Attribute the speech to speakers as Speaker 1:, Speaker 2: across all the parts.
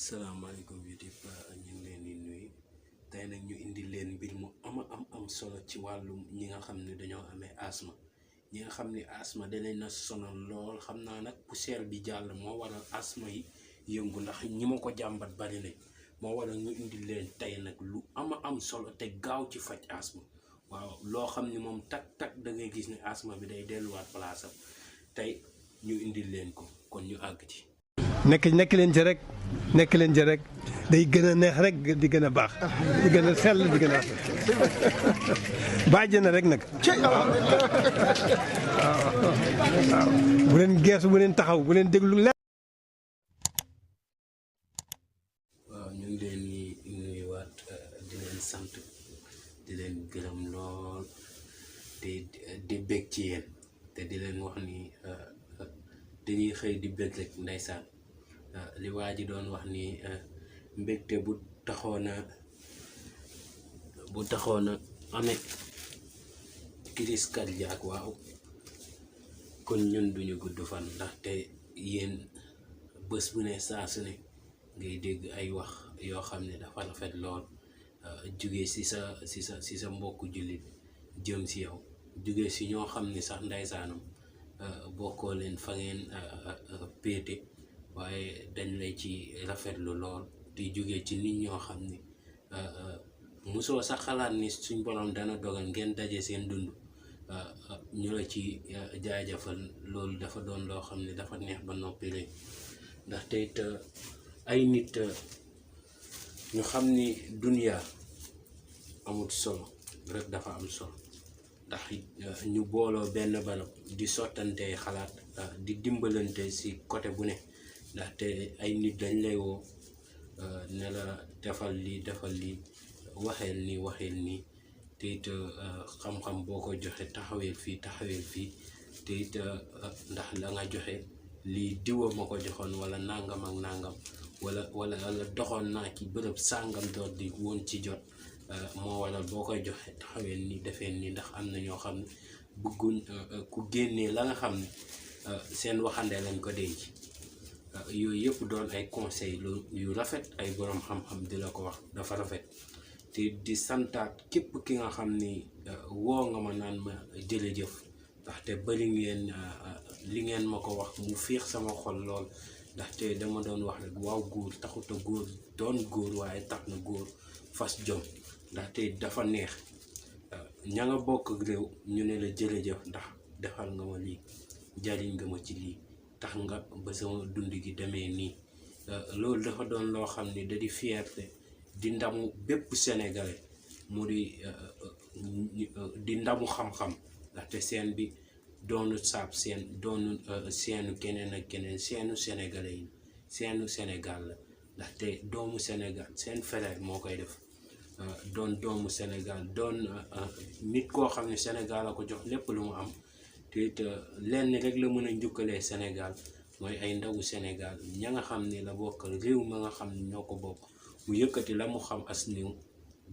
Speaker 1: salaamaaleykum YouTube ñu ngi leen di nuyu tey nag ñu indi leen mbir mu am solo ci wàllum ñi nga xam ne dañoo amee asma ñi nga xam ne asma da leen a sonal lool xam naa nag poussière bi jàll moo waral asma yi yëngu ndax ñi ma ko jàmbat bari nañ moo waral ñu indi leen tey nag lu am solo te gaaw ci faj asma waaw loo xam ni moom tak da ngay gis ne asma bi day delluwaat place am tey ñu indi leen ko kon ñu àgg ci.
Speaker 2: nekk leen ci rek day gën a neex rek di gën a baax di gën a sell di gën a bàjj na rek nag waaw bu leen geesu bu leen taxaw bu leen déglu lenn.
Speaker 1: waaw ñu ngi leen di nuyuwaat di leen sant di leen gërëm lool te di bég ci yéen te di leen wax ni dañuy xëy di bég rek ndeysaan li waa ji doon wax ni mbégte bu taxoona amee crise cardiaque waaw kon ñun duñu gudd fan ndaxte yéen bés bu ne saa su ne ngay dégg ay wax yoo xam ne dafa rafet lool jóge si sa mbokku jullit jëm si yow jóge si ñoo xam ne sax ndeysaanam bokkoo leen fa ngeen péete waaye dañ lay ci rafetlu lool di jóge ci nit ñoo xam ni mosoo sax xalaat ni suñ borom dana dogal ngeen daje seen dund ñu la ci jaajëfal loolu dafa doon loo xam ne dafa neex ba noppi rek ndaxte it ay nit ñu xam ni dunya amut solo rek dafa am solo ndax ñu booloo benn barab di sottante xalaat di dimbalante si côté bu ne ndaxte ay nit dañ lay woo ne la defal lii waxeel nii te it xam-xam boo ko joxe taxaweel fii te it ndax la nga joxe lii diwa ma ko joxoon wala nangam ak nangam wala doxoon naa ci bërëb sàngam door di woon ci jot moo waral boo koy joxe taxaweel nii defee nii ndax am na ñoo xam ne bëgguñ ku génnee la nga xam ne seen waxande lañ ko denc yooyu yëpp doon ay conseil yu rafet ay borom xam-xam di la ko wax dafa rafet te di santaat képp ki nga xam ni woo nga ma naan ma jërëjëf ndaxte bari ngeen li ngeen ma ko wax mu féex sama xol lool ndaxte dama doon wax rek waaw góor taxut a góor doon góor waaye tax na góor fas jom ndaxte dafa neex ña nga bokk réew ñu ne la jërëjëf ndax defal nga ma lii jariñ nga ma ci lii tax nga ba sama dund gi demee nii loolu dafa doon loo xam ne da di fierté di ndamu bépp sénégalais mu di ndamu xam-xam ndaxte seen bi doonu saab seen doonu seenu keneen ak keneen seenu sénégalais yi seenu Sénégal la ndaxte doomu Sénégal seen frère moo koy def doon doomu Sénégal doon nit koo xam ne Sénégal la ko jox lépp lu mu am te it lenn rek la mën a njukkalee Sénégal mooy ay ndawu Sénégal ña nga xam ne la bokkal réew ma nga xam ne ñoo ko bokk mu yëkkati la mu xam as néew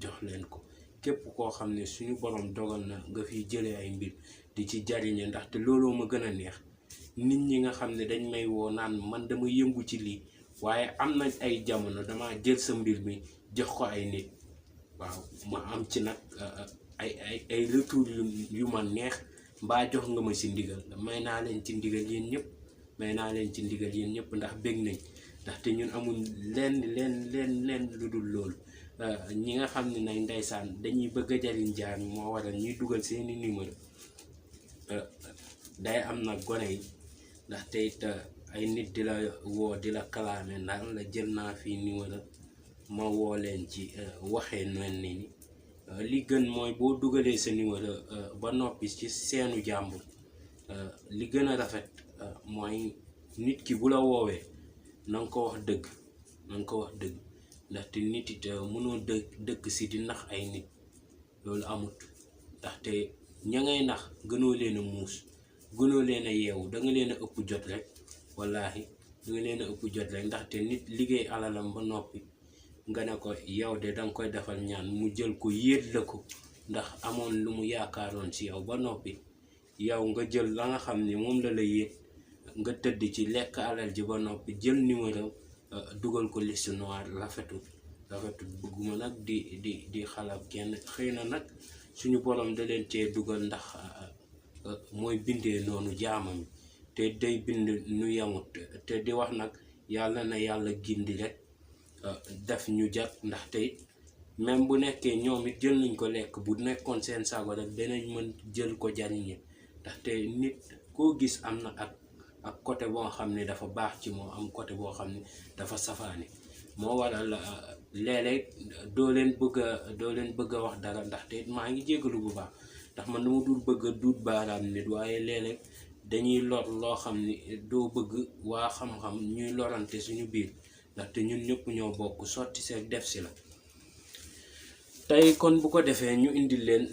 Speaker 1: jox leen ko képp koo xam ne suñu borom dogal na nga fiy jëlee ay mbir di ci jariñe ndaxte looloo ma gën a neex nit ñi nga xam ne dañ may woo naan man dama yëngu ci lii waaye am na ay jamono dama jël sa mbir mi jox ko ay nit waaw ma am ci nag ay retour yu ma neex mbaa jox nga ma ci ndigal may naa leen ci ndigal yéen ñëpp ndax bég nañ ndaxte ñun amul leen lu dul loolu ñi nga xam ne nag ndeysaan dañuy bëgg a jariñ jaar moo waral ñuy dugal seeni numéro day am nag gone yi ndaxte it ay nit di la woo di la kalaame ndax la jël naa fii numéro ma woo leen ci waxee noonu ni li gën mooy boo dugalee sa numéro ba noppi ci seenu jàmbur li gën a rafet mooy nit ki bu la woowee na nga ko wax dëgg ndaxte nit it mënoo dëkk si di nax ay nit loolu amut ndaxte ña ngay nax gënoo leen a muus gënoo leen a yeewu da nga leen a ëpp jot rek wallaahi da nga leen a ëpp jot rek ndaxte nit liggéey alalam ba noppi nga ne ko yow de danga koy defal ñaan mu jël ko yéet la ko ndax amoon lu mu yaakaaroon ci yow ba noppi yow nga jël la nga xam ne moom la yéet nga tëdd ci lekk alal ji ba noppi jël numéro dugal ko liste noire rafetul bëgguma nag di xalab kenn. xëy na nag suñu borom da leen cee dugal ndax mooy bindee noonu jaamam te day bind nu yamut te di wax nag yàlla na yàlla gindi rek def ñu jag. ndax tey même bu nekkee ñoom it jël nañ ko lekk, bu nekkoon seen sago rek danañ mën jël ko jariñe. ndaxte nit koo gis am na ak côté boo xam ne dafa baax ci moom, am côté boo xam ne dafa safaani. moo waral léeg-léeg doo leen bëgg a wax dara. ndaxte maa ngi jégalu bu baax ndax man dama dul bëgg a duut baaraam nit, waaye léeg-léeg dañuy lor loo xam ne doo bëgg waa xam-xam ñuy lorante suñu biir, ndaxte ñun ñëpp ñoo bokk sotti seeg def si la. tey kon bu ko defee ñu indi leen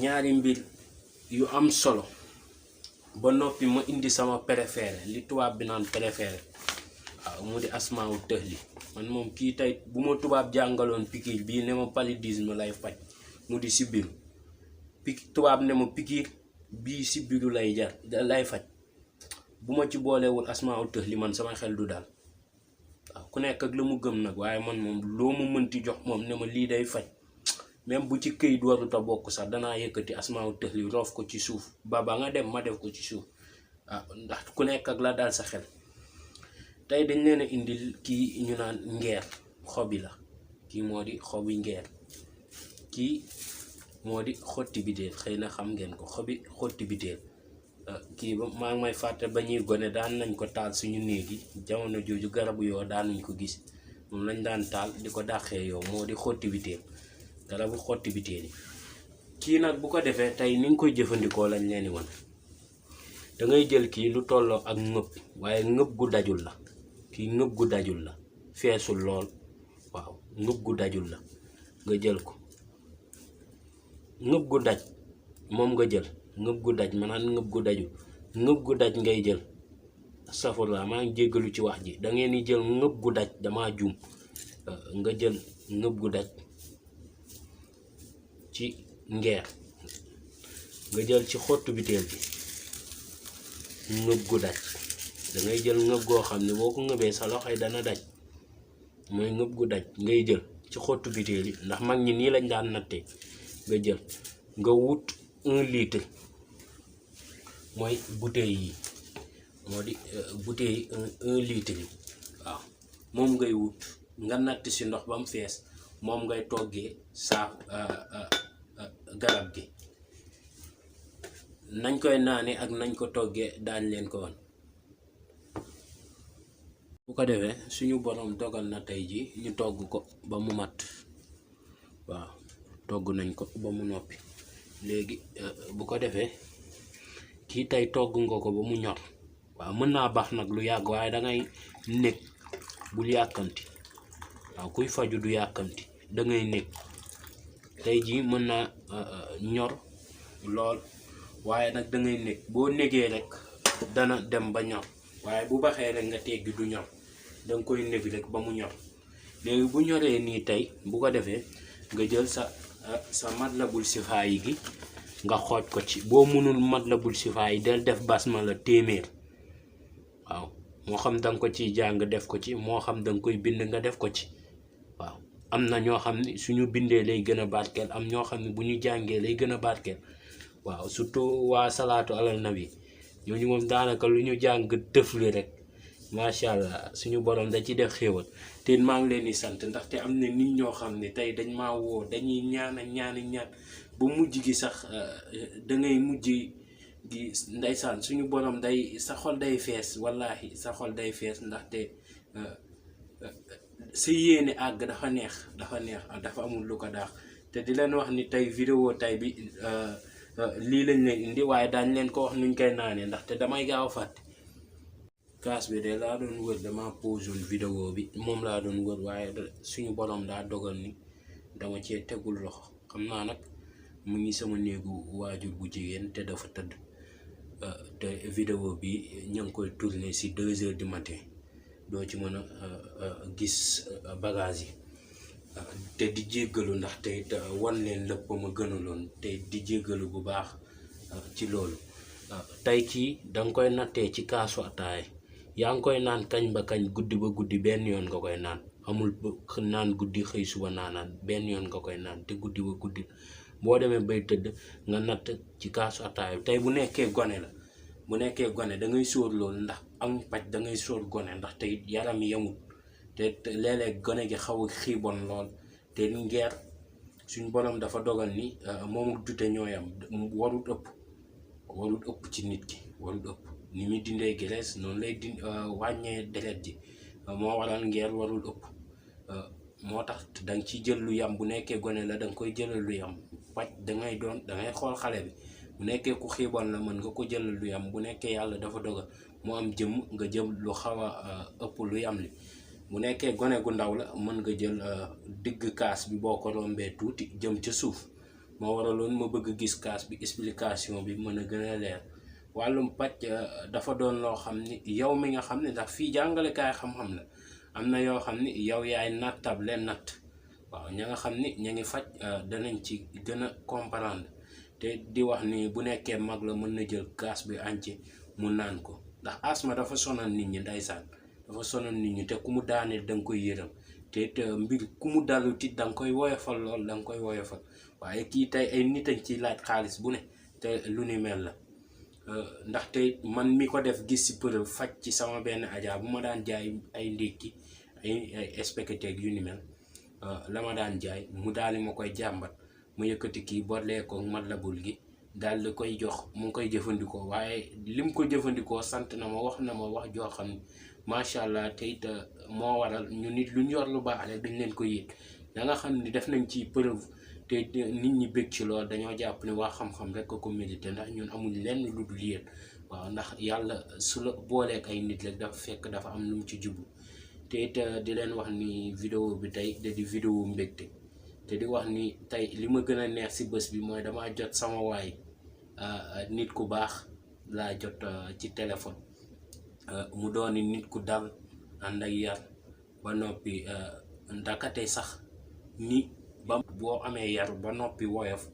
Speaker 1: ñaari mbir yu am solo ba noppi ma indi sama préféré, li tubaab bi naan préféré, waaw mu di asmaawu tëhli. man moom kii tey bu ma tubaab jàngaloon pikiir bii ne ma paludisme lay faj mu di sibiru, tubaab ne ma pikiir bii sibiru lay faj, bu ma ci boolewul asmaawu tëhli man sama xel du daal. waaw ku nekk ak la mu gëm nag, waaye man moom loo ma mënti jox moom ne ma lii day faj, même bu ci këyit warut a bokk sax danaa yëkkati asmaawu tëhli roof ko ci suuf ba nga dem ma def ko ci suuf. waaw ndax ku nekk ak la daal sa xel. tey dañ leen a indil kii ñu naan ngeer, xobi la, kii moo di xobi ngeer, kii moo di xotti biteel. xëy na xam ngeen ko, xobi xotti biteel. kii ba maa ngi may fàtte ba ñuy gone daan nañ ko taal suñu néeg yi, jamono jooju garabu yoo daan nañ ko gis, moom lañ daan taal di ko dàqee yow, moo di xotti biteel, garabu xotti biteel yi. kii nag bu ko defee tey ni nga koy jëfandikoo lañ leen di wan. da ngay jël kii lu tolloo ak ngëb, waaye ngëb gu dajul la, kii ngëb gu dajul la, feesul lool. waaw ngëb gu dajul la nga jël ko. ngëb gu daj moom nga jël, ngëb gu daj maanaam ngëb gu dajul, ngëb gu daj ngay jël. safurla maa ngi jéggalu ci wax ji, da ngeen di jël ngëb gu daj, dama juum. nga jël ngëb gu daj ci ngeer, nga jël ci xottu biteel bi ngëb gu daj. da ngay jël ngëb goo xam ne boo ko ngëbee sa loxo yi dana daj, mooy ngëb gu daj ngay jël ci xottu biteel yi, ndax mag ñi nii lañ daan nattee. nga jël nga wut 1 litre, mooy bouteille yi, moo di bouteille yi 1 litre yi. waaw moom ngay wut nga natt si ndox ba mu fees, moom ngay toggee garab gi. nañ koy naane ak nañ ko toggee daañ leen ko won. bu ko defee suñu borom dogal na tey ji ñu togg ko ba mu mat. waaw togg nañ ko ba mu noppi. léegi bu ko defee kii tey togg nga ko ba mu ñor. waaw mën naa baax nag lu yàgg, waaye dangay nekk, bul yàkkamti. waaw kuy faju du yàkkamti, dangay nekk. tey jii mën naa ñor lool, waaye nag dangay nekk. boo négee rek dana dem ba ñor, waaye bu baxee rek nga teggi du ñor, danga koy néeg rek ba mu ñor. léegi bu ñoree nii tey bu ko defee nga jël sa matlabul sifaa yi gi nga xooj ko ci. boo mënul matlabul sifaa yi del def basmala téeméer. waaw moo xam danga ko ciy jàng def ko ci, moo xam danga koy bind nga def ko ci. waaw am na ñoo xam ne suñu bindee lay gën a barkeel, am ñoo xam ne bu ñu jàngee lay gën a barkeel. waaw surtout waa salaatu alal nabi ñooñu moom daanaka lu ñu jàng tëfli rek macha allah suñu borom da ci def xéewal. te maa ngi leen di sant, ndaxte am na nit ñoo xam ne tey dañ maa woo, dañuy ñaan ba mujj gi sax dangay mujj gi ndeysaan suñu borom day sa xol day fees, wallahi sa xol day fees, ndaxte sa yéene àgg dafa neex dafa amul lu ko daax. te di leen wax ni tey vidéo tey bi lii lañ leen indi, waaye daañ leen ko wax nuñ koy naanee, ndaxte damay gaaw a fàtte. kaas bi de laa doon wër, dama poseul vidéo bi, moom laa doon wër, waaye suñu borom daa dogal ni dama cee tegul loxo. xam naa nag mu ngi sama néegu waajur bu jigéen te dafa tëdd, te vidéo bi ñu ngi koy tourner si 2 heures du matin, doo ci mën a gis bagage yi. te di jéggalu ndax tey wan leen lépp ma gënaloon, te di jéggalu bu baax ci loolu. tey kii danga koy nattee ci kaasu ataay, yaa ngi koy naan kañ ba kañ guddi ba guddi benn yoon nga koy naan amul naan guddi xëy suba naanaan benn yoon nga koy naan te guddi ba guddi boo demee bay tëdd nga natt ci kaasu ataaya tey bu nekkee gone la bu nekkee gone da ngay sóor loolu ndax am paj da ngay sóor gone ndax tey yaram yamut te léeg-léeg gone gi xaw a xiibon lool te ngeer suñ borom dafa dogal ni moomu dute ñooyam warul ëpp ci nit ki warul ëpp ni muy dindee graisse noonu lay wàññee deret ji moo waral ngeer warul ëpp moo tax danga ci jël lu yam bu nekkee gone la danga koy jëlal lu yam paj dangay xool xale bi bu nekkee ku xiibon la mën nga ko jëlal lu yam bu nekkee yàlla dafa dogal mu am jëm nga jël lu xaw a ëpp lu yam li bu nekkee gone gu ndaw la mën nga jël digg kaas bi boo ko rombee tuuti jëm ca suuf moo waraloon ma bëgg gis kaas bi explication bi mën a gën a leer wàllum paj dafa doon loo xam ni yow mi nga xam ne ndax fii jàngalekaay xam-xam la am na yoo xam ni yow yaay nattable natt waaw ña nga xam ni ña ngi faj danañ ci gën a comprendre te di wax ni bu nekkee mag la mën na jël kaas bi ànci mu naan ko ndax asma dafa sonal nit ñi ndeysaan dafa sonal nit ñi te ku mu daaneel da nga koy yërëm te mbir ku mu dalu tit da nga koy woyofal lool da nga koy woyofal waaye kii tey ay nit añ ci laaj xaalis bu ne te lu ni mel la ndaxte man mi ko def gis ci preuve faj ci sama benn ajaa bu ma daan jaay ay ndékki ay spectateur yu ni mel la ma daan jaay mu daal di ma koy jàmbat mu yëkkati kii borlee ko matlabul gi daal di koy jox mu ngi koy jëfandikoo waaye lim ko jëfandikoo sant na ma wax joo xam ne macha allah te it moo waral ñu nit lu ñu yor lu baax rek dañ leen ko yéeg da nga xam ni def nañ ci preuve te nit ñi bëgg ci lool dañoo jàpp ne waa xam-xam rek ko mérité ndax ñun amuñ lenn lu dul yéen waaw ndax yàlla su la booleek ay nit rek dafa fekk dafa am lu mu ci jublu te it di leen wax ni vidéo bi tey da di vidéo mbégte te di wax ni tey li ma gën a neex ci bés bi mooy damaa jot sama waay nit ku baax laa jot ci téléphone mu dooni nit ku dal ànd ak yar ba noppi ndakate sax ni ba boo amee yar ba noppi woyof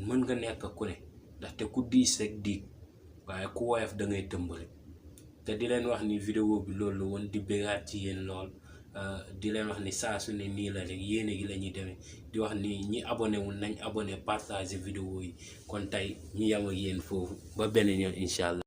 Speaker 1: mën nga nekk ku ne ndaxte ku diis rek diig waaye ku woyof da ngay tëmb rek te di leen wax ni vidéo bi loolu la woon di bégaat ci yéen lool di leen wax ni saa su ne nii la rek yéene gi la ñuy demee di wax ni ñi abonné wul nañ abonné partager vidéo yi kon tey ñu yam ak yéen foofu ba beneen yoon incha allah.